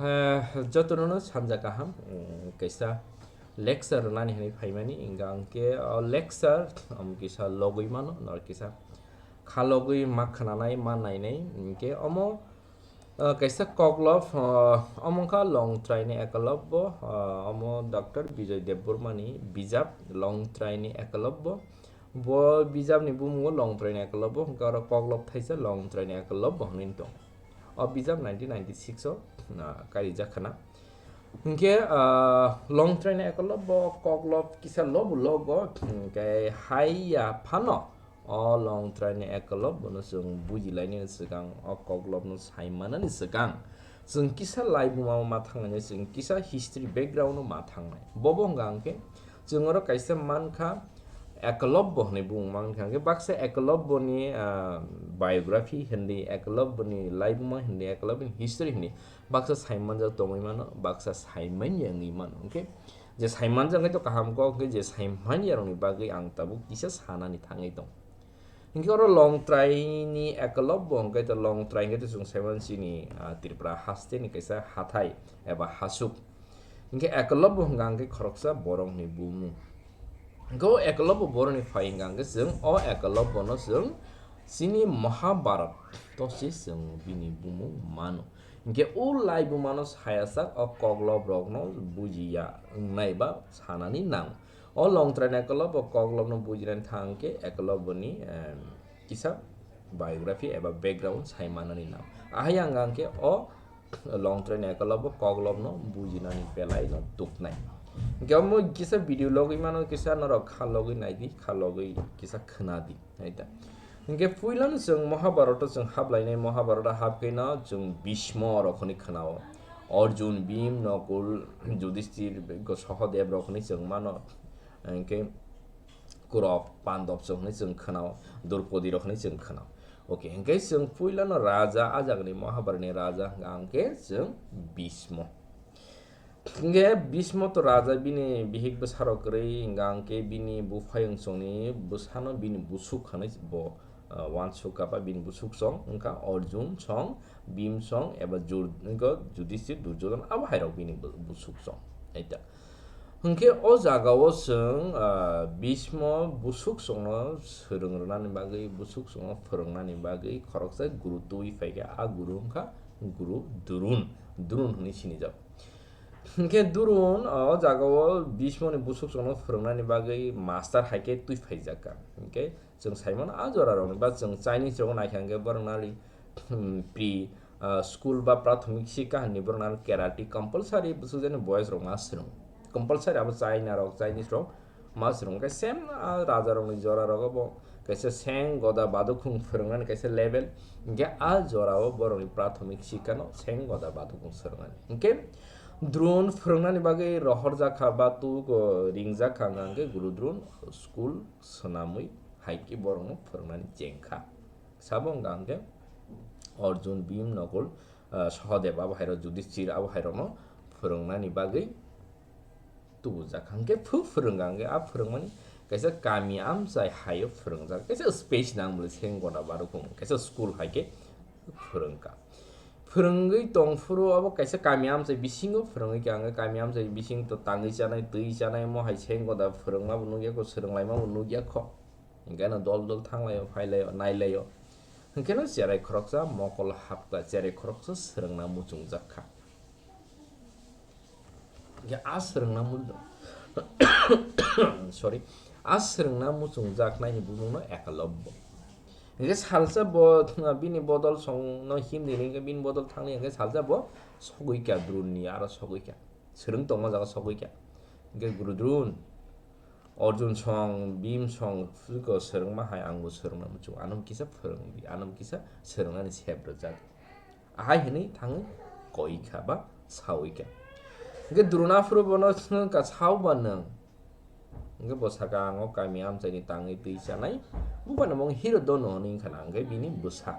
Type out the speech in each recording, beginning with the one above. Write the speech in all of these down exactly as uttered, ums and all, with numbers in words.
Eh, jotono no sanja kaham, mm, kaisa lecture rwnani hinwi phaimani, hingka hwnkhe o lecture, um, kisa logwi mano, nor kisa khalogwi ma khwnanai, ma nainai, hingke omo, uh, kaisa koklop, uh, omo wngkha Longtraini Ekolobbo, uh, omo Doctor Bijoy Debbarmani bijap Longtraini Ekolobbo. Bo bijapni bumungo Longtraini Ekolobbo, hingke oro koklop thaisa Longtraini Ekolobbo hinwi tong. O bijap nineteen ninety-six o, ah, karijak khna. Hingke, ah, Longtraini Ekolobbo koklop kisa lobo logo, hingke hai ya phano o Longtraini Ekolobbo no chwng bujilainani swkang, o koklop no sai manani swkang, chwng kisa laibuma ma thangnai, chwng kisa history background no ma thangnai. Bobo hwnka hwnkhe chwng oro kaisa mankha, Ekolobbo hinwi bumung mankha hwnkhe baksa Ekolobboni, ah, biography hinwi, Ekolobboni laibuma hinwi, Ekolobboni history hinwi baksa saimanjak tongwi mano, baksa saimanya wngwi mano. Hwnkhe je saimanjak hwnkhe to kaham kok, hwnkhe je saimanya rokni bagwi ang tabuk kisa sanani thangwi tong. Hwnkhe oro Longtraini Ekolobbo hwnkhe to Longtrai hwnkhe to chwng saimano chini, ah, Tripura hasteni kaisa hathai eba hasuk. Hwnkhe Ekolobbo hwnkha hwnkhe khoroksa borokni bumung. Hwnkhe o Ekolobbo borokni phai hwnkha hwnkhe chwng o Ekolobbono chwng chini Mahabharat to se chwng bini bumung mano. Hwnkhe o laibumano sayajak o koklop rokno bujiya wngnai ba sanani nang. O Longtraini Ekolobbo koklopno bujinani thang hwnkhe Ekolobboni, em, kisa biography eba background sai manani nang. Ahai ang hwnkhe o Longtraini Ekolobbo koklopno bujinani belai no tuknai. Hwnkhe omo kisa video logwi mano, kisa norok kha logwi naidi, kha logwi kisa khwnadi, hai ta. Hwnkhe puilano chwng Mahabharata chwng haplainai, Mahabharata hapkhe no chwng Bhismo rokni khwnao, Arjun, Bhim, Nakul, Yudhishthir, Sahadev rokni chwng mano, hwnkhe Kurop, Pandop chwng hwnwi chwng khwnao, Draupadi rok hwnwi chwng khwnao. Okay, hwnkhe chwng puilano raja, a jagani Mahabharatni raja hwnkha hwnkhe chwng Bhismo. Hwnkhe Bhismo to raja bini bihik bwsarok kwrwi hwnkha hwnkhe bini buphayung chongni bwsano bini busuk hwnwi bo, ah, uansukha ba bini busuk chong wngkha Arjun song, Bhim song eba Jur-, wngkha Yudhishthir, Duryodhan abo hairok bini bu-, busuk chong. Eta. Hwnkhe o jagao chwng, ah, Bhismo busuk chwngno swrwng rwnani bagwi, busuk chwngno phwrwngnani bagwi khoroksa guru twi phaikha, a guru wngkha Guru Drun, Drun hwnwi sinijak. Hwnkhe Drun, ah, o jagao Bhismoni busuk chwngno phwrwngnani bagwi master hai khe twi phaijakha. Hwnkhe chwng saimano a jorarokni ba chwng Chinese rokno naikha hwnkhe borokno ali, hmm, pre, ah, school ba prathomik sikha hinwi borokno aro karate compulsory bwswk jani boys rok ma swrwng. Compulsory abo China rok, Chinese rok ma swrwng. Hwnkhe same, ah, raja rokni jora rogo bo kaisa seng goda badukhung phwrwngnani kaisa level. Hwnkhe a jorao borokni prathomik sikha no seng goda badukhung swrwngnani. Hwnkhe Drun phwrwngnani bagwi rohorjakha ba tuk, oh, ringjakha hwnkha hwnkhe Guru Drun school swnamwi hai khe borokno phwrwngnani chengkha. Sabo wngkha hwnkhe Arjun, Bhim, Nakul, ah, Sahadev abo hairok, Yudhishthir abo hairokno phwrwngnani bagwi tubujak. Hwnkhe phu phwrwngkha hwnkhe a phwrwngmani kaisa kami amchai haio phwrwngjak. Kaisa space nang bwle seng goda barukhung. Kaisa school hai khe phwrwngkha. Phwrwngwi tongphuru abo kaisa kami amchai bisingo phwrwngwi kha hwnkhe kami amchai bising to tangwi chanai, twi chanai, mo hai seng goda phwrwngma bo nukya kho, swrwnglaima bo nukya kho. Hwnkhe no dol dol thanglaio, phailaio, nailaio. Hwnkhe no cherai khoroksa mokol hapkha, cherai khoroksa swrwngna muchungjak kha. Hwnkhe a swrwngna mu-, sorry, a swrwngna muchungjak naini bumungno Ekolobbo. Hwnkhe salsa bo bini bodol songno himdi hwnkhe bini bodol thangli hwnkhe salsa bo sogwi kha Drunni aro sogwi kha. Swrwng tongma jaga sogwi kha. Hwnkhe Guru Drun, Arjun song, Bhim song, phuko swrwngma hai ang bo swrwngna muchung. Ano kisa phwrwng di, ano kisa swrwngnani sep rwjak. Ahai hwnwi thangwi koi kha ba saui kha. Hwnkhe Drun aphuru bono swngkha, "Sao ba nwng?" Hwnkhe bo sakha, "Ang o kami amchaini tangwi twi chanai, buphano mung Hiro Dono hwnwi wngkha na," hwnkhe bini bwsa.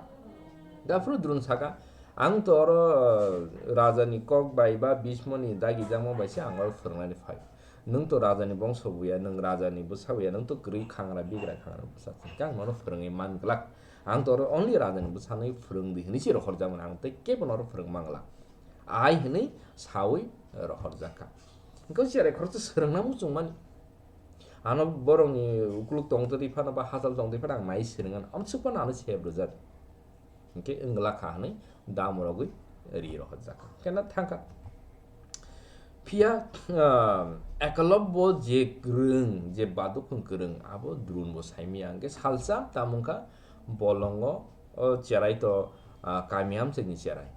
Hwnkhe aphuru Drun sakha, "Ang to oro, uh, rajani kok bai ba Bhismoni dagijakma bai se ang oro phwrwngnani phai. Nwng to rajani bongso buya, nwng rajani bwsa buya, nwng to kwrwi khangra bigra khangra bwsa. Hwnkhe ang nono phwrwngwi man glak. Ang to oro only rajani bwsanwi phwrwng di hwnwi se rohorjakmani, ang tei kebo nono phwrwng man glak." ai hwnwi sawi rohorjak kha. Hwnkhe cherai khoroksa swrwngna muchungmani. Ano borokni ukluk tongtwtwi phano ba hachal tongtwtwi phano ang nai swrwngano. Amswk phano ano sep rwjak. Hwnkhe wngla kha hwnwi dam rogwi ri rohorjak kha. Hwnkhe na thang kha. Phiya, ah, Ekalobbo je kwrwng, je badukhung kwrwng, abo Drun bo saimaya. Hwnkhe salsa tamo wngkha bolongo, o cherai to, ah, kami amchaini cherai.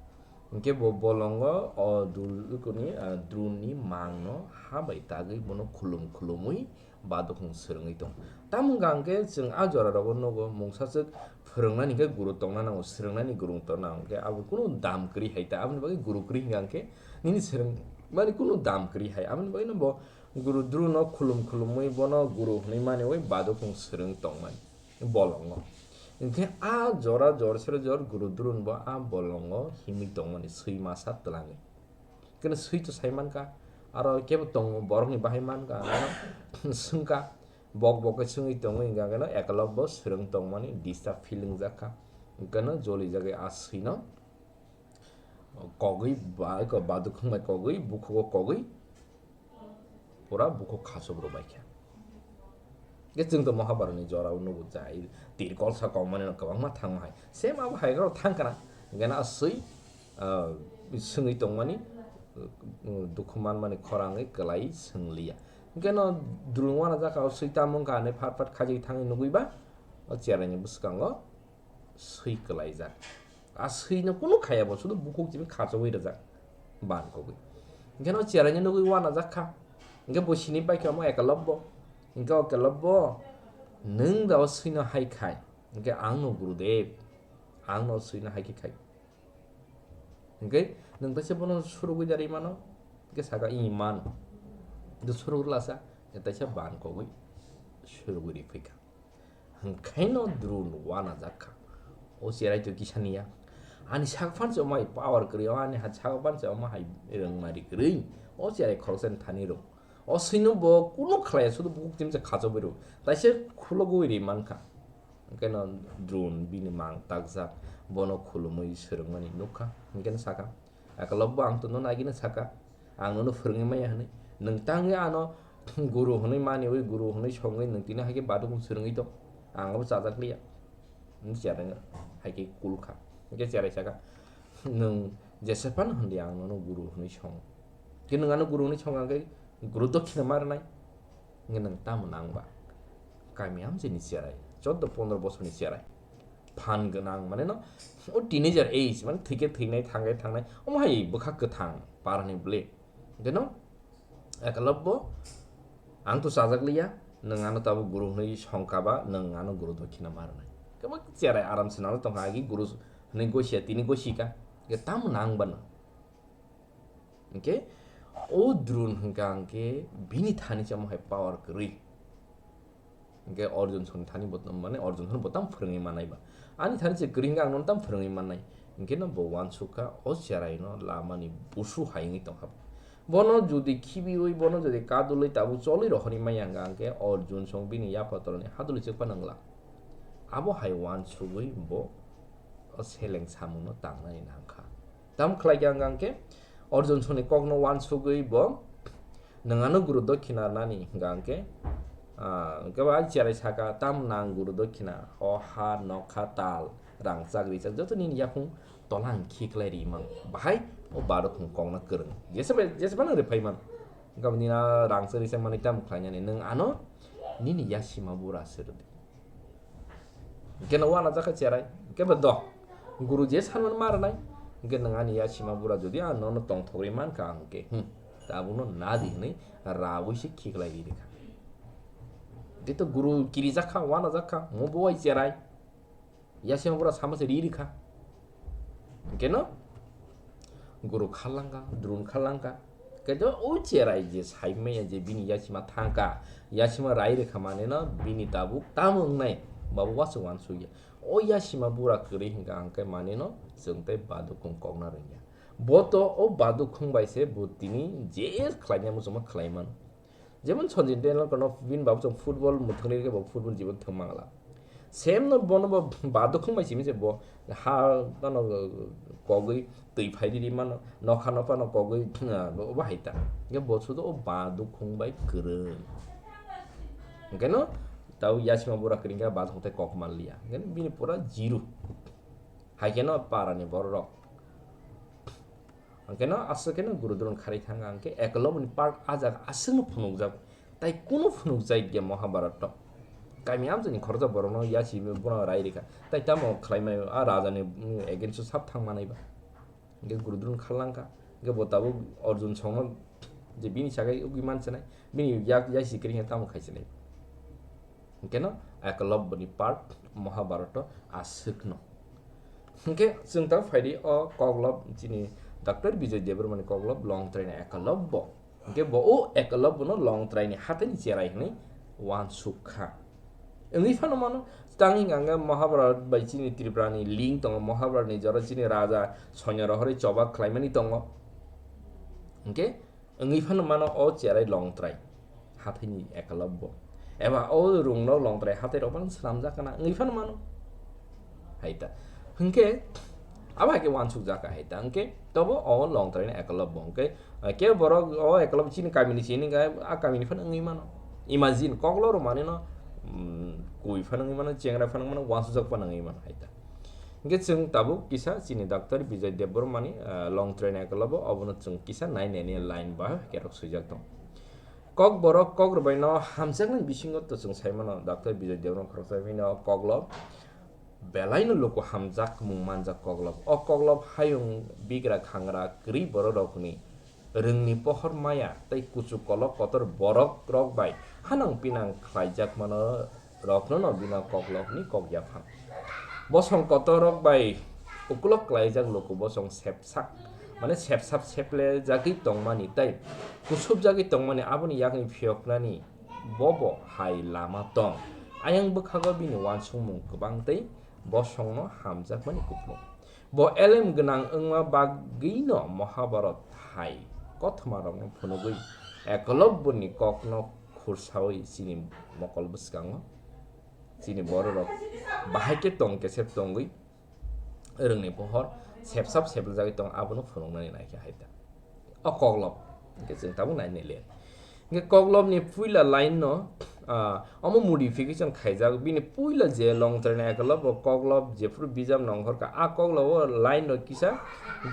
Hwnkhe bo bolongo o dul-, kuni, ah, Drunni mangno ha bai tagwi bono khulum khulumwi badukhung swrwngwi tong. Tamo wngkha hwnkhe chwng a jora rogo nugo, mungsaswk phwrwngnani khe guru tongna nango, swrwngnani guru tongna nango, hwnkhe abo kunu dam kwrwi hai ta, aboni bagwi guru kwrwi hwnkha hwnkhe nini swrwngmani kunu dam kwrwi hai, aboni bagwino bo guru Druno khulum khulumwi bono guru hwnwi maniwi badukhung swrwng tongmani bolongo. Hwnkhe a jora jor sero jor guru Drun bo a bolongo himwi tongmani swi masa twlangwi. Keno swi to sai mankha, aro kebo tongo borokni bahai mankha, ano swngkha, bok bok khe swngwi tongwi hwnkha keno Ekalobbo swrwng tongmani disturb feeling jak kha, hwnkhe no jolijagwi a swino kogwi ba-, badukhung bai kogwi, bukhugo kogwi, pura bukhuk khachuk rw bai kha. Hwnkhe chwng to Mahabharatni jorao nugo jai, tirkol sa kongmani no kwbangma thangma hai. Same abo hai rok thang kana. Hwnkhe na aswi, ah, swngwi tongmani, uh, dukhu manmani khorangwi kwlai swng liya. Hwnkhe no Drun uanajak kha, aswi tamo wngkha hinwi phat phat khaijagwi thangwi nugwi ba, o cheraini bwskango swi kwlaijak. A swino kunu khaya bo, sudu bukhuk simi khachogwi rwjak, ban kogwi. Hwnkhe no cheraino nugwi uanajak kha. Hwnkhe bo sini bai khe omo Ekalobbo. Hwnkhe o Ekalobbo, nwng da o swino hai khai. Hwnkhe ang no Gurudev, ang no swino hai khe khai. Hwnkhe nwng taisa bono surugwi da rwi mano? Hwnkhe saka, "Ih, mano." Hwnkhe surugwi lasa, hwnkhe taisa ban kogwi surugwi rwi phaikha. Hwnkhaino Drun uanajak kha. O cherai to kisa niya. Ani sak phan se omo hai power kwrwi, o ani ha-, sak phan se omo hai rwngmari kwrwi. O cherai khoroksani thani rwng. O swino bo kunu khlaiya, sudu bukhuk timi se khachogwi rw. Taisa khulogwi ri mankha. Hwnkhaino Drun bini mang takjak. Bono khulumwi swrwngmani nukha. Hwnkhe saka, "Ekalobbo, ang to nono agini saka, ang nono phwrwngwi maya hwnwi. Nwng tangwi ano guru hwnwi maniwi, guru hwnwi songwi nwng tini hai khe badukhung swrwngwi tong. Ang abo chajak liya." Hwnwi cherai hai khe kul kha. Hwnkhe cherai saka, "Nwng jesa phano hwn di, ang nono guru hwnwi songo. Khe nwng ano guru hwnwi songo, ang khe guru dokhina ma rwnai." Hwnkhe nwng tamo nang ba? Kami amchaini cherai, choddo pondro bosorni cherai. Phan gwnang, mane no, o teenager age, mane thwikhe thwinai, thangkhe thangnai, omo hai bwkha kwthang, parani bwle. Hwnkhe no, Ekalobbo, ang to chajak liya, nwng ano tabuk guru hwnwi songkha ba, nwng ano guru dokhina ma rwnai. Khe bo cherai aram se nang tongkha, agi guru hwnwi gosia, tini gosika. Hwnkhe tamo nang ba nwng? Hwnkhe o Drun hwnkha hwnkhe bini thani se omo hai power kwrwi. Hwnkhe Arjun songni thani bo, mane Arjun songno bo tamo phwrwngwi mannai ba. Ani thani se kwrwi hwnkhe ang nono tamo phwrwngwi mannai. Hwnkhe no bo uansukha o cherai no lamani busu hai wngwi tongkha. Bono jodi khibiwi, bono jodi kadulwi tabuk cholwi rohorwi maya hwnkha hwnkhe Arjun song bini yapha tolani hadulwi chwkphano wngla. Abo hai uansugwi bo o seleng samungno tangnani nangkha. Tamo khlai kha hwnkha hwnkhe, Arjun songni kokno uansugwi bo, "Nwng ano guru dokhina rwnani," hwnkha hwnkhe, ah, hwnkhe bo a cherai saka, "Tamo nang guru dokhina, o ha, nokha, tal, rangchak, richak, joto nini yaphung tola ang khiklai ri man." Bahai o badukhung kokno kwrwng. Jesa bai, jesa phano rwphai man. Hwnkhe bo nini a rangchak, richak manwi tamo khlainani? Nwng ano nini yasima bura se rwdi. Hwnkhe no uanajak kha cherai, hwnkhe bo do, guru je sanmani ma rwnai, hwnkhe nwng ani yasima bura jodi ang nono tongthok rwi mankha, ang hwnkhe, hmm, tabukno nadi hwnwi raui se khiklai ri rwkha. Hwnkhe to guru kirijak kha, uanajak kha, mo bo wai cherai, yasima bura sama se ri rwkha. Hwnkhe no guru khalangkha, Drun khalangkha. Kaitor o cherai je saimaya je bini yasima thangkha, yasima rai rwkha manwi no bini tabuk tamo wngnai, babu uansuk uansukya. O yasima bura kwrwi hwnkha hwnkhe manwi no chwng tei badukhung kokna rwngya. Bo to o badukhung bai se bo tini je khlaina muchungma khlai mano. Jemon Sachin Tendulkar no bini babu chwng football mwthangwi rwkhe bo football jibon thwng mangla. Sem no bono bo badukhung bai simi se bo ha no kogwi twi phai di mano, nokha no phano kogwi obo hai ta. Hwnkhe bo sudo o badukhung bai kwrwng. Hwnkhe no tau yasima bura kwrwng khe badukhung tei kok man liya. Hwnkhe bini pura zero. Hai khe no para ni borok rok. Hwnkhe no aswk khe no guru dron kharwi thang ang khe ekolob ni part a jaga aswk no phunukjak. Tai kunu phunukjak ya Mahabharata. Kami amchani khoroksa borokno yasi bono rai rikha. Tai tamo khlaimai a rajani, mm, against o sap thang manai ba. Hwnkhe guru dron kharlangkha. Hwnkhe bo tabuk Arjun songno je bini sagai ugwi manchanai. Bini yak yasi kring tamo khaisinai. Hwnkhe no Ekolobya ni part Mahabharata aswk no. Hwnkhe chwng ta phaidi o Koklob chini Doctor Bijoy Debbarma ni Koklob Longtrai ni Ekolobya. Hwnkhe bo o Ekolobya no Longtrai ni hathai ni cherai hwnwi uansuk kha. Wngwi phano mano, tang hwnkha hwnkhe Mahabharata bai chini Tripura ni link tongo, Mahabharata ni jora chini raja soinyo rohorwi choba khlaimani tongo. Hwnkhe wngwi phano mano o cherai Longtrai hathai ni Ekolobya. Eba o rung no Longtrai hathai rok phano swnamjak kana wngwi phano mano. Hai ta. Hwnkhe abo hai khe uansuk jak hai ta. Hwnkhe tobo o Longtrai ni Ekolobya hwnkhe, ah, kebo borok o Ekolobya chini kami ni sini hwnkhe a kami ni phano wngwi mano. Imagine koklo rw mani no, mm, kui phano wngwi mano, chengra phano wngwi mano, uansuk jak phano wngwi mano hai ta. Hwnkhe chwng tabuk kisa chini Doctor Bijoy Debbarma ni, ah, Longtrai ni Ekolobya obono chwng kisa nai nai ni line ba kerok swijak tong. Kokborok kokrwbai no hamjaknai bisingo to chwng sai mano, Doctor Bijoy Debbarma khoroksa bini o Koklob belai no luku hamjakmung manjak Koklob. O Koklob hayung bigra khangra kwrwi borok rokni rwngni pohor maya tei kuchuk kolok kotor borok rok bai hanang pinang khlaijak mano rokno no bini Koklobni kok yaphang. Bosong kotorrok bai ukulok klaijak luku bosong sepsak, mane sepsap seplejagwi tongmani tei kusupjagwi tongmani aboni yakni phiyoknani bobo hai lama tong. Ayang bwkhago bini uansukmung kwbang tei bosongno hamjakmani kupulung. Bo elem gwnang wngma bagwino Mahabharat hai kothoma rokno phunugwi Ekolobyani kokno khursawi chini mokol bwskango. Chini bororok bahai khe tong kesep tongwi rwngni pohor sepsap sepljagwi tong abono phunuknani naikhe hai ta. O Koklob hwnkhe chwng tabuk nai nai le. Hwnkhe Koklobni puila line no, ah, omo modification khaijak. Bini puila je Longtraini Ekolob bo Koklob jephuru bijap nongkhor kha, a Koklob o line no kisa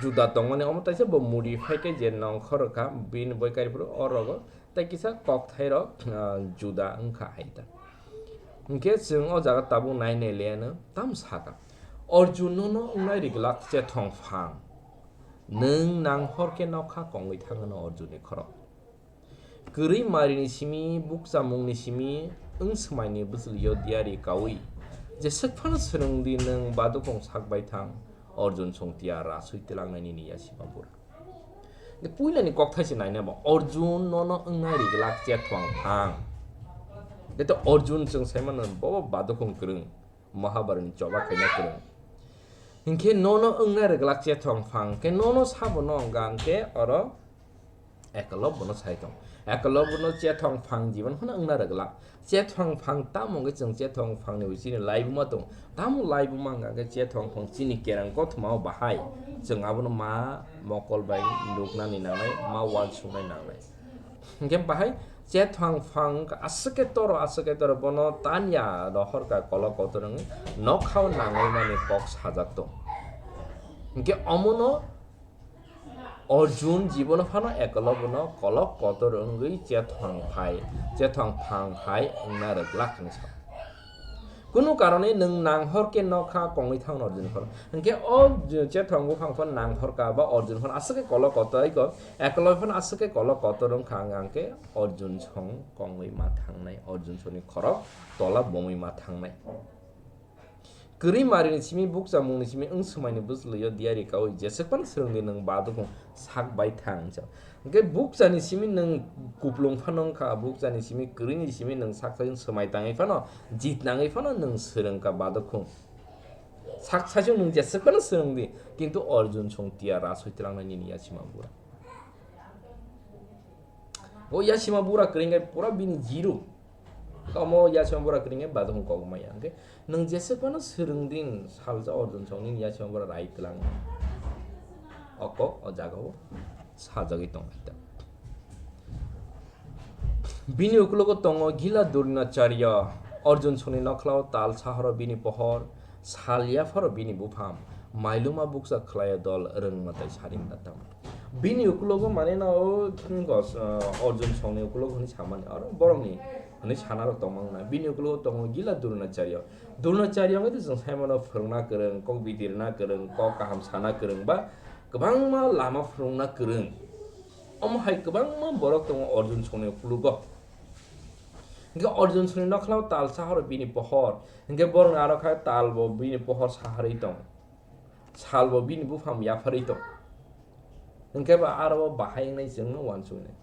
juda tongmani, omo taisa bo modify khe je nongkhor kha bini boi kariphuru o rogo tei kisa kokthairok, ah, juda wngkha hai ta. Hwnkhe chwng o jaga tabuk nai nai le ano tam sakha, Arjun nono wngnai ri glak chethong phang. Nwng nang hor khe nokha kongwi thangano Arjunni khorok. Kwrwi marini simi, bukchamungni simi, wng swmaini bwchwlwio diyari kaui. Jeswk phano swrwng di nwng badukung sak bai thang, Arjun song tiya rasui twlangnai nini yasima bura. Puilani kokthai se naina bo, Arjun nono wngnai ri glak chethong phang. Jeto Arjun chwng sai mano, bobo badukung kwrwng. Mahabharani choba khaina kwrwng. Hinkhe nono wngna rwglak chethong phang khe nono sabo no wngkha, hinkhe oro Ekolob bono sai tong. Ekolob bono chethong phang jibon phano wngna rwglak. Chethong phang tamo wngkhe chwng chethong phangni bo chini laibuma tong. Tamo laibuma wngkha khe chethong phang chini kerang kothoma o bahai. Chwng abono ma mokol bai nuknani nangnai, ma uansuknai nangnai. Hingke bahai chethang phang aswk khe toro, aswk khe toro, bono tanya rohor ka kolok kotor wngwi nokhao nangwi mani kok sajak tong. Hingke omono Arjun jibono phano Ekolobono kolok kotor wngwi chethang phai, chethang phang hai wngna rwglak hinwi sa. Kunu karone nwng nang hor khe nokha kongwi thangno Arjun khoro. Hinkhe o je-, chethong buphang phano nang hor ka ba Arjun phano aswk khe kolok kotor iko, Ekolob phano aswk khe kolok kotor wngkha ang, ang khe Arjun song kongwi ma thangnai, Arjun songni khorok tola bomwi ma thangnai. Kwrwi marini simi bukcha mungni simi wng swmaini bwchwlwio diyari kaui jeswk phano swrwngdi nwng badukung sak bai thang. Hingke bukchani simi nwng kuplung phano wngkha, bukchani simi kwrwini simi nwng sak saichung swmai tangwi phano, jit nangwi phano nwng swrwngkha badukung. Sak saichung nwng jeswk phano swrwngdi, kintu Arjun song tiya rasoi twlangnai nini yasima bura. O yasima bura kwrwi wngkhe pura bini zero. Omo yachwng bora kwrwngya badung kok maya. Hwnkhe nwng jeswk phano swrwng din salsa Arjun songni yachwng bora rai twlang. O kok o jagao sajagwi tonglaijak. Bini ukulogo tongo Gila Dronacharya, Arjun songni nokhlao tal sahoro bini pohor, sal yapharo bini bupham, mailuma bukcha khlaio dol rwngmatai sarinda tam. Bini ukulogo mane no o, o, Arjun songni ukulogo hwnwi samani, oro borokni hwnwi sanarok tongmangna. Bini ukulogo tongo Gila Dronacharya. Dronacharya wngkhe chwng saimano phwrwngna kwrwng, kok bidirna kwrwng, kok kaham sana kwrwng ba kwbangma lama phwrwngna kwrwng. Omo hai kwbangma borok tongo Arjun songni ukulogo. Hwnkhe Arjun songni nokhlao tal sahoro bini pohor. Hwnkhe borokni aro kha tal bo bini pohor saharwi tong. Sal bo bini bupham yapharwi tong. Hwnkhe ba aro bahai wngnai chwngno uansuknai.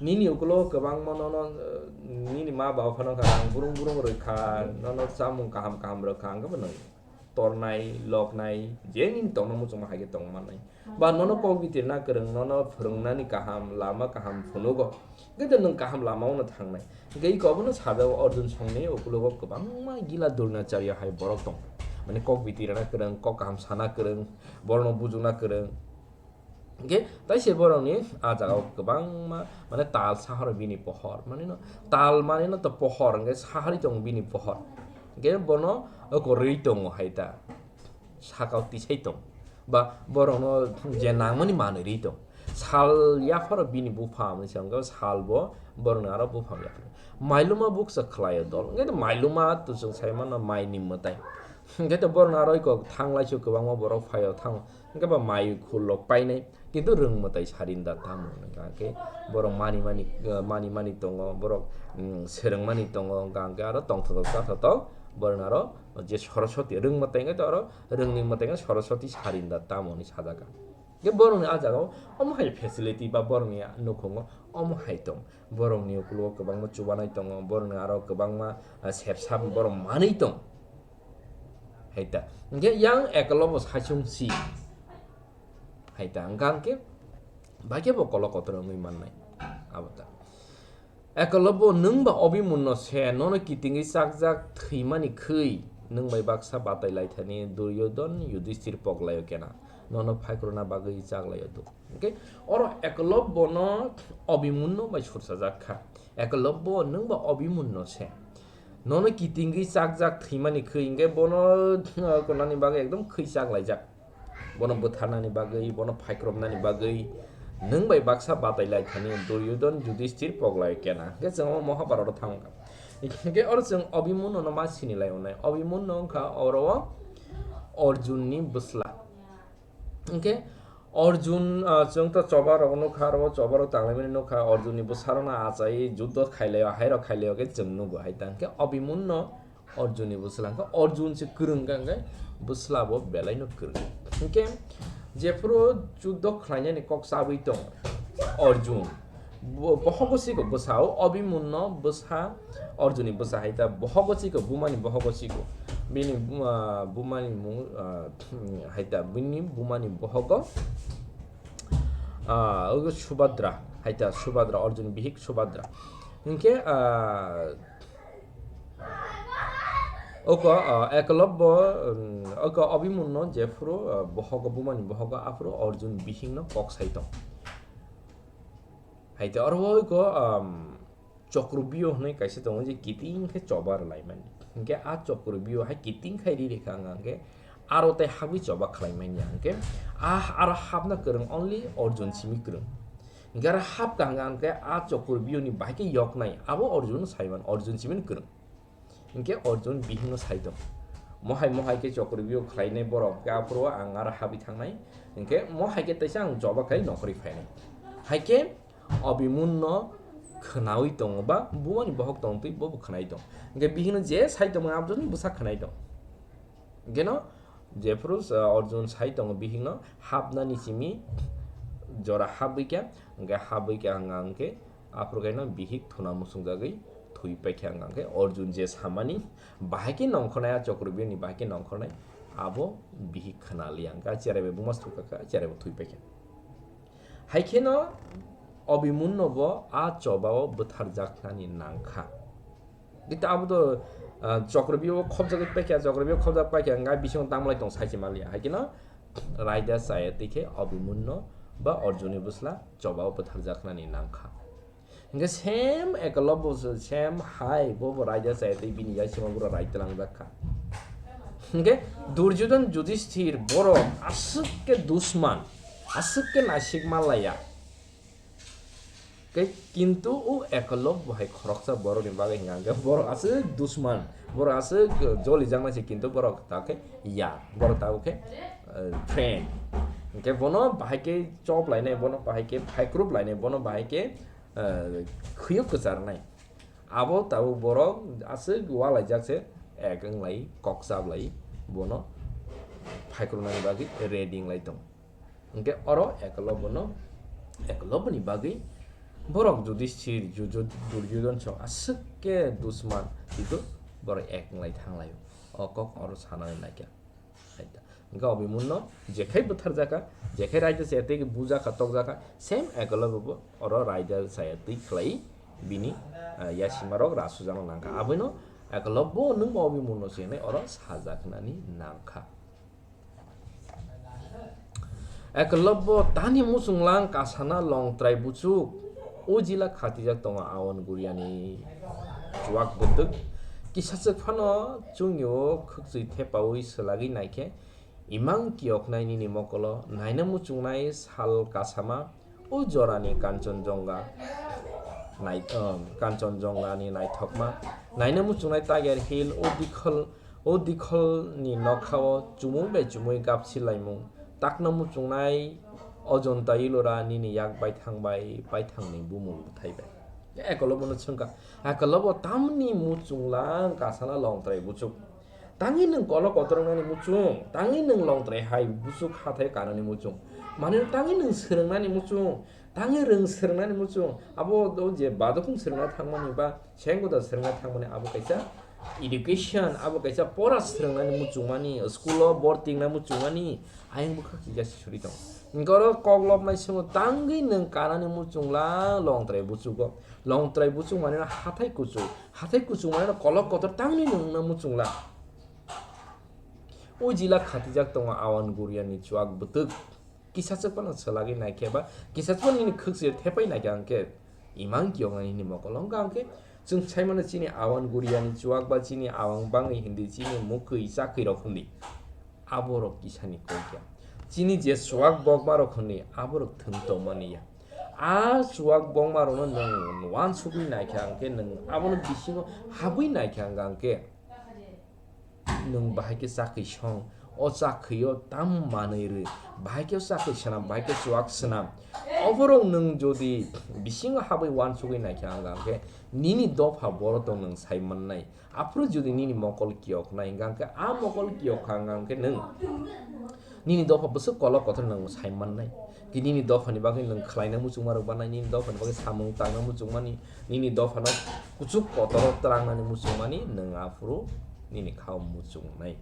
Nini ukulogo kwbangma nono, eh, nini ma baba phano kha rang burung burung rwkha, nono chamung kaham kaham rwkha, hwnkhe bo nwng tornai, loknai, je nini tongna muchungma hai khe tong mannai. Ba nono kok bitirna kwrwng, nono phwrwngnani kaham, lama kaham phunugo. Hwnkhe nwng kaham lama-o no thangnai. Hwnkhe iko abono sajao Arjun songni ukulogo kwbangma Gila Dronacharya hai borok tong. Mane kok bitirna kwrwng, kok kaham sana kwrwng, borokno bujukna kwrwng. Hwnkhe taise borokni ah jagao kwbangma, mane tal sahoro bini pohor. Mane no, tal mane no to pohor, hwnkhe sahari tong bini pohor. Hwnkhe bono oko rwi tongo hai ta. Sakao tisai tong. Ba borokno je nangmani manwi rwi tong. Sal yapharo bini bupham hwnwi se wngkha, sal bo borokni aro bupham yapharo. Mailuma bukcha khlaio dol. Hwnkhe to mailuma to chwng sai mano maini mwtai. Hwnkhe to borokno aro iko thanglaisu kwbangma borok phaio thango. Hwnkhe ba mai khulok painai. Kintu rwng mwtai sarinda tamo hwnkha khe borok mani mani, eh, mani mani tongo, borok, mm, swrwng mani tongo, hwnkha khe aro tongthotok chathotok borokni aro je Saraswati rwng mwtai wngkha to aro rwngni mwtai wngkha Saraswati sarinda tamo hwnwi sajak kha. Hwnkhe borokni ah jagao omo hai facility ba borokni nukhungo omo hai tong. Borokni ukulogo kwbangma chubanai tongo, borokni aro kwbangma, ah, sepsa borok manwi tong. Hai ta. Hwnkhe yang Ekolobyo saichung si. Hai ta, hwnkha hwnkhe, bai khe bo kolok kotor wngwi mannai. Abo ta. Ekolobyo, nwng ba Obimunno se, nono kitingwi chakjak thwimani khwi, nwng bai baksa batai lai thani Duryodhon, Yudhishthir pok laio kena, nono phaikrokna bagwi chak laio do. Hwnkhe oro Ekolobyono Obimunno bai sursajak kha. Ekolobyo, nwng ba Obimunno se. Nono kitingwi chakjak thwimani khwi, hwnkhe bono, uh, konani bagwi ekdom khwi chak laijak. Bono bwtharnani bagwi, bono phaikhromnani bagwi nwng bai baksa batai lai thani Duryodhon, Yudhishthir pok lai kena. Hwnkhe chwng omo Mahabharata thang kha. Hwnkhe oro chwng Obimunno no ma sini lai wngnai. Obimunno wngkha oro o Arjunni bwsla. Hwnkhe Arjun, ah, chwng to choba rok nukha, aro choba rok tanglaimani nukha, Arjunni bwsarokno achai juddo khailaio, hairok khailaio khe chwng nugo hai ta. Hwnkhe Obimunno Arjunni bwsla, hwnkhe Arjun se kwrwng kha, hwnkhe bwsla bo belaino kwrwng. Hwnkhe jephuru juddo khlainani kok chabwi tong Arjun, bo-, bohogo siko bwsao, Obimunno bwsa, Arjunni bwsa hai ta bohogo siko, bumani bohogo siko. Bini buma-, bumani mung, ah, hai ta bini bumani bohogo, ah, ogo Subhadra, hai ta Subhadra, Arjun bihik Subhadra. Hwnkhe, ah, oko, ah, Ekolobyo, um, oko Obimunno jephuru, ah, bohogo, bumani bohogo aphuru Arjun bihikno kok sai tong. Hai ta oro oko, um, Chokrobyuh hwnwi kaisa tongo je kiting khe choba rwlaimani. Hwnkhe a Chokrobyuh hai kiting khai ri rikha wngkha hwnkhe aro tei habwi choba khlaimani ya hwnkhe a aro hapna kwrwng only Arjun simi kwrwng. Hwnkhe aro hapkha hwnkha hwnkhe a Chokrobyuhni bahai khe yoknai abo Arjun saiman, Arjun simini kwrwng. Hwnkhe Arjun bihikno sai tong. Mohai mohai khe Chokrobyuh khlainai borok hwnkhe aphuru ang aro habwi thangnai. Hwnkhe mohai khe teisa ang choba khai nokhorwi phainai. Hai khe Obimunno khwnawi tongo ba bumani bohok tongtwi bobo khwnai tong. Hwnkhe bihikno je sai tongmani aboni bwsa khwnai tong. Hwnkhe no jephuru, uh, Arjun sai tongo bihikno hapnani simi jora hapwi khe, hwnkhe hapwi khe hwnka hwnkhe aphuru khe no bihik thuna muchungjagwi thwi paikha hwnka hwnkhe Arjun je samani bahai khe nongkhornai, a Chokrobyuhni bahai khe nongkhornai abo bihik khwnaliya hwnka cherai bai buma sukha kha cherai bo thwi paikha. Hai kheno Obimunno bo a choba o bwtharjaknani nangkha. Kintu abo to, ah, Chakrabyuh o khobjagwi paikha, Chakrabyuh o khobjak paikha, wngkha bisingo tamlai tong sai se manliya. Hai kheno raida chaya twi khe Abhimanyu ba Arjuni bwsla choba o bwtharjaknani nangkha. Hingke same Ekolobyo se, same hai, bo bo raida chaya twi bini yaisima bura rai tlangjak kha. Hingke Durjodhon Yudhishthir borok aswk khe dusman, aswk khe naisik manlaiya. Ke kintu o Ekolobyo hai khoroksa borokni bagwi hingka hingke borok aswk dusman, borok aswk jolijaknai se kintu borok ta khe ya, borok ta khe, eh, friend. Hingke bono bahai khe chop lainai, bono bahai khe phaikrub lainai, bono bahai khe, eh, khuyuk kwcharnai. Abo tabuk borok aswk walaijak se ek wnglai kok chablai bono phaikrwnani bagwi ready wnglai tongo. Hingke oro Ekolobyono, Ekolobyoni bagwi borok Yudhishthir, Jujud-, Duryodhon song aswk khe dusman, kintu borok ek wnglai thanglaio. O kok oro sanani naikha. Hai ta. Hingke Abhimanyu jekhai bwtharjakha, jekhai raida se tei bujakha, tokjakha, same Ekolobyo bo oro raida saya twi khlai bini, ah, yasimarok rasujakna nangkha. Aboino Ekolobyo nwng bo Abhimanyu se hinwi oro sajaknani nangkha. Ekolobyo tani muchunglang kasana longtrai buchuk. O jila khatijak tongo Awan Guriani chuak bwtwk. Kisachwk phano chungio khwkchwi thepaui swlagwi naikhe, imang kiyoknai nini mokolo naina muchungnai sal kasama, o jorani Kanchanjunga nai-, um, Kanchanjungani naithokma naina muchungnai Tiger Hill, o dikhol, o dikholni nokhao chumui bai chumui gapsi laimung, takna muchungnai Ajanta Ellora nini yak baithang bai baithangni bumung bwthai bai. Ekolobyono swngkha, Ekolobyo tamni muchunglang kasana longtrai buchuk. Tangwi nwng kolok kotor wngnani muchung, tangwi nwng longtrai hai buchuk hathai kanani muchung. Manwi tangwi nwng swrwngnani muchung, tangwi rwng swrwngnani muchung. Abo o je badokung swrwngna thangmani ba senggoda swrwngna thangmani abo kaisa education, abo kaisa pora swrwngnani muchungmani, school o bortingna muchungmani, ayang bwkhak chija suri tongo. Hingke oro kok lobnai swngo tangwi nwng kanani muchungla longtrai buchugo. Longtrai buchung manwi hathai kuchuk, hathai kuchuk manwi kolok kotor tangwi nwngna muchungla. O jila khatijak tongo Awan Guriani chuak bwtwk. Kisachwk phano swlagwi naikhe ba kisachwk phano nini khwkchwi thepai naikhe hwnkhe imang kiyoknani nini mokol wngkha hwnkhe chwng saimano chini Awan Guriani chuak ba chini awang bangwi hindi chini mukwi chakwi rok hindi. Aborok kisani koi kha. Chini je chuak bokma rok hindi aborok thwng tongmani ya. A chuak bokma rokno nwng uansugwi naikha hwnkhe nwng abono bisingo habwi naikha hwnkha hwnkhe nwng bahai khe chakwi song, o chakwi o tam manwi rw, bahai khe chakwi swnam, bahai khe chuak swnam. Oborok nwng jodi bisingo habwi uansugwi naikha hwnkha hwnkhe nini dopha boro tong nwng sai mannai. Aphuru jodi nini mokol kiyoknai hwnkha hwnkhe a mokol kiyok kha hwnkha hwnkhe nwng nini dopha bwswk kolok kotor nwng sai mannai. Ki nini dophani bagwi nwng khlaina muchungma rok banai, nini dophani bagwi samung tangna muchungmani, nini dophano kuchuk kotoro twlangnani muchungmani nwng aphuru nini khao muchungnai.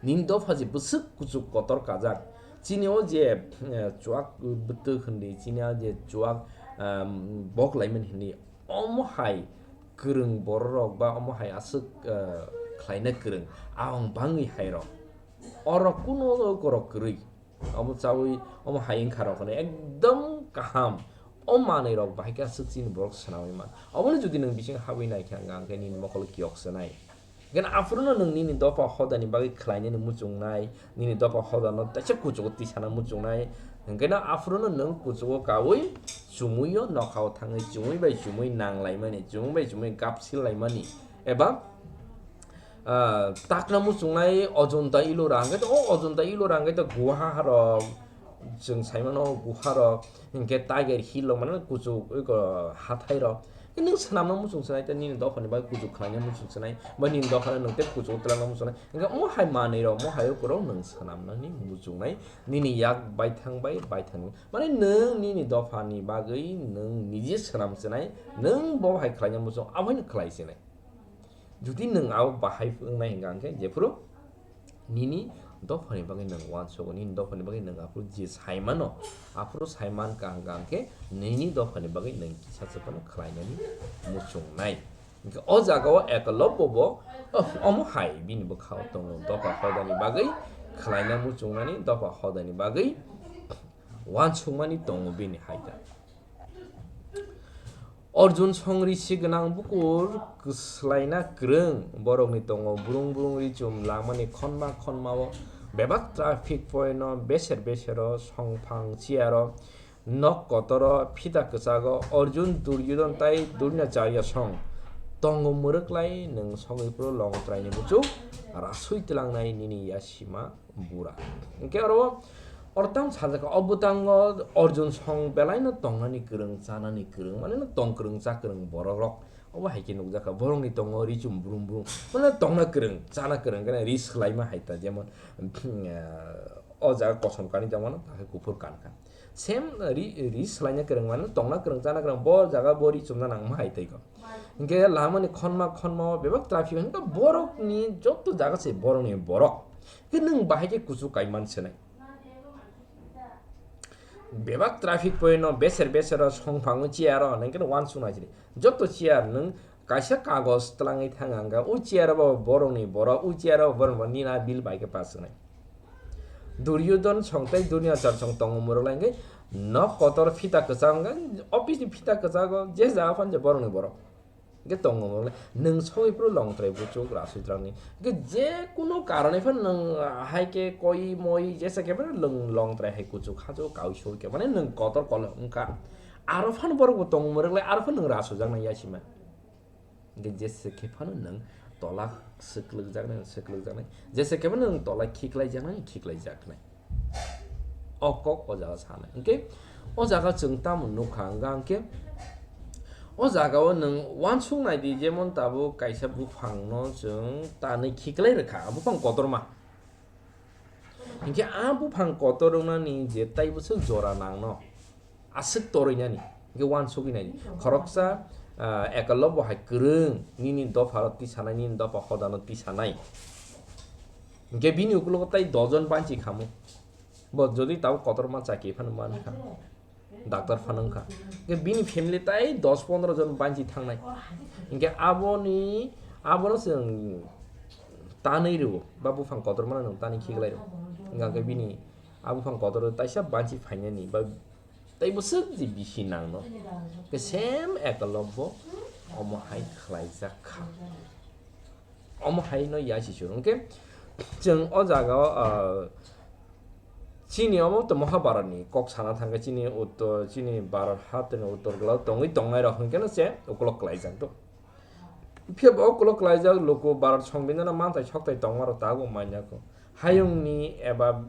Nini dopha je bwswk kuchuk kotor kajak, chini o je, eh, chuak bwtwk hwndi, chini o je chuak, ah, bok laimani hwndi, omo hai kwrwng bororok ba omo hai aswk, eh, khlaina kwrwng, awang bangwi hai rok. Orok kuno korok kwrwi. Omo chawi, omo hai wngkha rok hwnwi ekdom kaham. O manwi rok bahai khe aswk chini borok swnamwi man. Obono jodi nwng bising habwi naikha hwnkha hwnkhe nini mokol kiyok swnai. Hwnkhe aphuru no nwng nini dopha hodani bagwi khlainani muchungnai, nini dopha hodano teisa kuchugo tisana muchungnai. Hwnkhe no aphuru no nwng kuchugo kaui chumui o nokhao thangwi chumui bai chumui nanglaimani, chumui bai chumui gapsilaimani. Eba ah, takna muchungnai Ajanta Ellora hwnkhe to, o Ajanta Ellora hwnkhe to guha rok, chwng saimano guha rok, hwnkhe Tiger Hill rok mane kuchuk oi ko hathai rok. Nwng swnamna muchung swnai ta nini dophani bagwi kuchuk khlaina muchung swnai, ba nini dophano nwng tei kuchuk twlangna muchungnai. Hwnkhe omo hai manwi rok, omo hai oko rok nwng swnamnani muchungnai, nini yak baithang bai baithang. Mane nwng nini dophani bagwi nwng niji swnam swnai, nwng bo hai khlaina muchung, aboino khlai swnai. Jodi nwng abo bahai wngnai hwnkha hwnkhe jephuru nini dophani bagwi nwng uansugo, nini dophani bagwi nwng aphuru je saimano, aphuru saimankha hwnkha hwnkhe nini dophani bagwi nwng kisa se phano khlainani muchungnai. Hwnkhe o jaga o Ekolobbo bo, oh, omo hai bini bwkha o tongo, dopha hodani bagwi khlaina muchungnani, dopha hodani bagwi uansukmani tongo bini hai ta. Arjun song risi gwnang bukur kwslaina kwrwng, borokni tongo brung brung richum langmani khonma khonma o, bebak traffic point o, beser beser o, songphang chair o, nok kotor o, phita kwchak o, Arjun, Duryodhon tai Dronacharya song tongo mwrwklai, nwng sogwi phuru longtrai ni buchuk rasui twlangnai nini yasima bura. Hwnkhe oro, oro tamo sajak, o bwtango Arjun song belaino tongnani kwrwng, chanani kwrwng, mane no tong kwrwng, cha kwrwng borok rok. Obo hai khe nukjakha, borokni tongo richum brum brum, mane tongna kwrwng, chana kwrwng, hwnkhe ri swlaima hai ta, jemon, o jaga kosom kanwi tongmano, hakhe kuphur kankha. Same ri, ri swlaina kwrwng, mane tongna kwrwng, chana kwrwng, bo jaga bo richumna nangma hai tei kho. Hwnkhe lamani khonma khonma o bebak traffic, hwnkhe borokni joto jaga se borokni borok. Hwnkhe nwng bahai khe kuchuk kaiman swnai. Bebak traffic point no beser beser o songphang o chair o, hwnkhe no uansuknai chini. Joto chair nwng kaisa kagos twlangwi thang ang kha, o chair o bo borokni borok, o chair o bo borokni borok, nini a bill bai khe pass wngnai. Duryodhon song tei Dronacharya song tongo mwrwklai hwnkhe nok kotor phita kwchak hwnkhe office ni phita kwchak o je jaga phano je borokni borok. Hwnkhe tongo mwrwklai, nwng sogwi phuru longtrai buchuk rasui twlangnai. Hwnkhe je kunu karone phano nwng, ah, hai khe koi moi jesa khe phano nwng longtrai hai kuchuk hachuk kaui soi khe, mane nwng kotor kolok wngkha. Aro phano borok bo tongo mwrwklai, aro phano nwng rasujaknai yasima. Hwnkhe jesa khe phano nwng tola swklwkjaknai, swklwkjaknai. Jesa khe phano nwng tola khiklaijaknai, khiklaijaknai. O kok o jaga sanai. Hwnkhe o jaga chwng tamo nukha hwnkha hwnkhe o jaga o nwng uansuk nai di, jemon tabuk kaisa buphang no chwng tanwi khiklai rwkha, buphang kotorma. Hwnkhe a buphang kotor wngnani je tai bwswk jora nangno, aswk torwi nani, hwnkhe uansugwi nai di. Khoroksa, ah, Ekolobbo hai kwrwng, nini dopha rok tisanai, nini dopha hodano tisanai. Hwnkhe bini ukulogo tai dojon banchi khamu. Bo jodi tabuk kotorma chakhe phano mankha, doctor phano wngkha. Hwnkhe bini family tai dos pondro jon banchi thangnai. Hwnkhe aboni, abono chwng tanwi rwo, ba buphang kotormano nwng tanwi khiklai rwo. Hwnkhe bini a buphang kotor taisa banchi phainani, ba tei bwswk je bisi nangno. Hwnkhe same Ekolobbo omo hai khlaijak kha. Omo hai no yasi suru. Hwnkhe chwng o jaga o, ah, chini omo to Mahabharatni kok sana thangkhe chini uttor, chini Bharat hatini uttor gwlao tongwi tongnai rok hwnkhe no se ukolok klaijak do. Phiya bo ukolok klaijak luku Bharat Songbidhano manthai sokthai tongma rok tabuk manya kho. Hayungni eba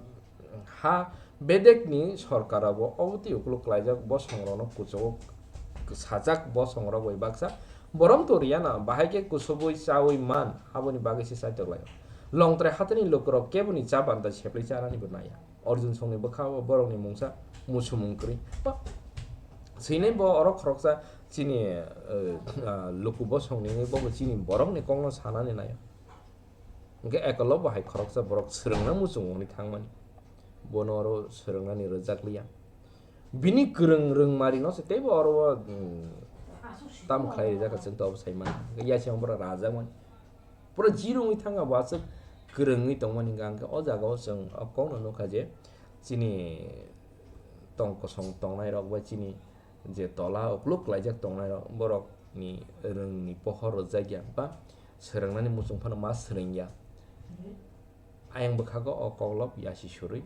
ha bedekni sorkar abo obotwi ukolok klaijak bosongrokno kuchugo sajak bosongrok bai baksa borom to riyana, bahai khe kuchubui chaui man, aboni bagwi se saitok lai. Longtrai hatini lukurok keboni cha banta seplai chanani bo naiya. Arjun songni bwkha o borokni mungsa musumung kwrwi. Ba, swinai bo oro khoroksa chini, eh, ah, luku bosongni bo chini borokni kokno sanani naiya. Hwnkhe Ekolobbo hai khoroksa borok swrwngna muchung wngwi thangmani. Bono oro swrwngnani rwjak liya. Bini kwrwng rwngmarino se teibo oro o, mm, tam khlai rijak kha chwng to obo sai mano. Hwnkhe yasi borok rajakmani. Pura zero wngwi thangkha bo aswk kwrwngwi tongmani hwnkha. Hwnkhe o jaga o chwng o kokno nukha je chini tong kosong tongnai rok bai chini je tola ukluk klaijak tongnai rok, borok ni rwng ni pohor rwjak ya ba swrwng nani muchung phano ma swrwng ya. Ayang bwkhago o koklop yasi surwi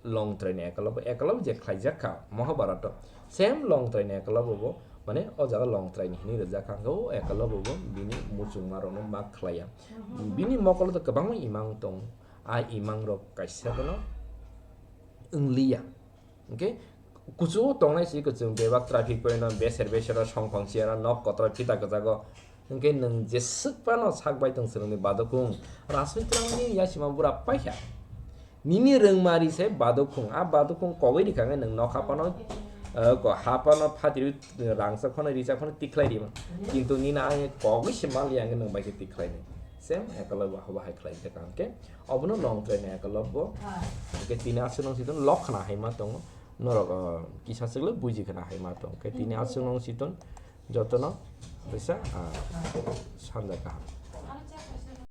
Longtrai ni Ekolobbo, Ekolobbo je khlaijak kha Mahabharat o, same Longtrai ni Ekolobbo bo, mane o jaga Longtrai ni hinwi rwjak kha, hwnkhe o Ekolobbo bo bini muchungma rok no ma khlai ya. Bini mokolo to kwbangma imang tong, a imang rok kaisa bono wng li ya. Hwnkhe kuchugo tongnai se kwchwng bebak traffic point no beser beser o songphang chair o nok kotor phita kwchago. Hwnkhe nwng jeswk phano sak bai tong swrwngni badukhung rasui twlangni yasima bura paikha. Nini rwngmari se badukhung, a badukhung kogwi rikha hwnkhe nwng nokha phano, eh, ko ha phano phatirwi rangchak phano richak phano tikhlai rima. Kintu nini ang kogwi se manliya hwnkhe nwng bai khe tikhlai nai. Same Ekolobbo abo hai khlai kha hwnkhe obono Longtrai ni Ekolobbo. Hwnkhe tini aswk nung si tong lok khna hai ma tongo. Norok, ah, kisa swk le buji khna hai ma tong khe tini aswk nung si tong jotono Teisa, ah, sanja kaham.